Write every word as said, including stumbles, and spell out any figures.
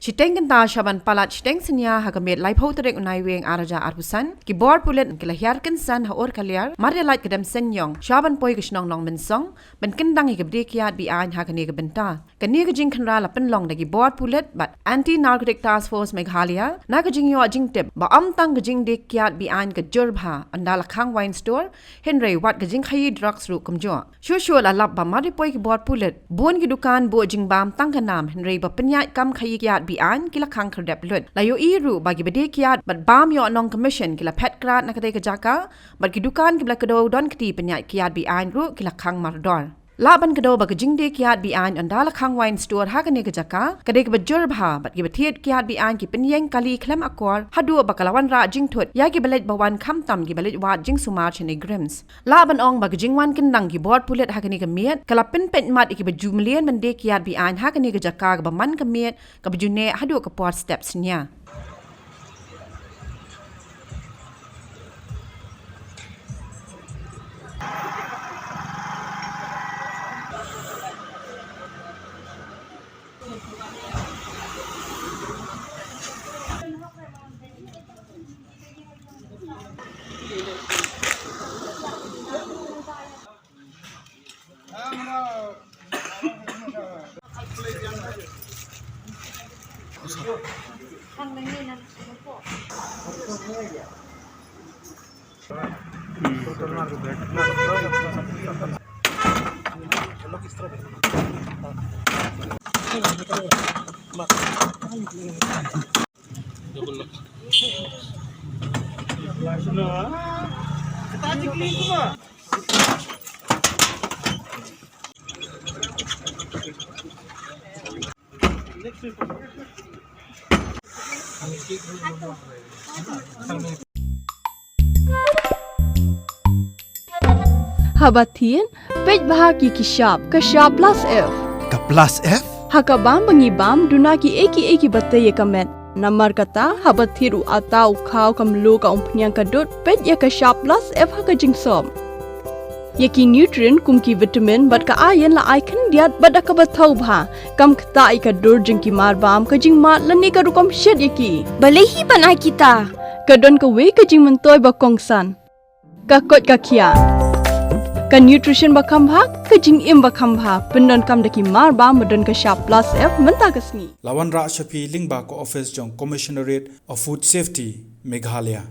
Shiteng kynta shaban palat shiteng synñia ha ka miet laiphew tarik u Naiwieng arhajar arphew san, ki bor pulit ki la hiar kynsan ha Urkaliar, mar ïa lait ka dem Senyong, shaban poi ka shnong Nongmynsong, ban kyndang ïa ka bynta kiad be-aiñ ha kane ka bynta. Kane ka jingkhynra la pynlong da ki bor pulit bad Anti Narcotic Task Force Meghalaya, na ka jingïoh jingtip ba ym tang ka jingdie kiad be-aiñ ka jur bha ynda la khang wine store, hynrei wat ka jingkhaïi drugs ruh kumjuh. Shuh shuh la lap ba mar ïa poi ki bor pulit, bun ki dukan buh jingbam tang ka nam, hynrei ba pynïaid kam khaïi kiad be-aiñ ki la khang khyrdep lut. La ïohi ruh ba kiba die kiad bad bam ïoh nong commission ki la phet krad na katei ka jaka, bad ki dukan kiba la kdew don kti pynïaid kiad be-aiñ ruh ki la khang mardor. Lah ban kdew ba ka jingdie kiad be-aiñ ynda la khang wine store ha kane ka jaka ka dei kaba jur bha, bad kiba thied kiad be-aiñ ki pynïeng kali khlem akor, haduh ba ka la wanrah jingthut ïa kiba leit ba wan, khamtam kiba leit wad jingsumar sha NEIGRIHMS. Lah ban ong ba ka jingwan kyndang ki bor pulit ha kane ka miet ka la pynpeit mat ïa kiba ju mlien ban die kiad be-aiñ ha kane ka jaka kaba man ka miet, kaba ju neh haduh ka por step synñia. Haba thied, peit bha ïa ki shap, ka shap plus F. Ka plus F? Ha ka bam ba ngi bam, duna kiei kiei kiba tei ïa ka met. Namar kata, haba thied u atta, u khaw, ka mluh, ka umphniang, ka dud, peit ïa ka shap plus F ha ka jingsop. Ïa ki nutrient kum ki vitamin bad ka iron la ai khyndiat bad da kaba thaw bha, kam ktah ïa ka dur jong ki marbam, ka jingmad lane ka rukom shet ïa ki. Balei hi ban ai kita? Ka don kawei ka jingmyntoi ba kongsan. Ka koit ka khiah. Ka nutrition ba kham bha, ka jingim ba kham bha, pyndonkam da ki marbam ba don ka shap plus F mynta ka sngi. La wanrah sha phi lyngba ka office jong Commissionerate of Food Safety, Meghalaya.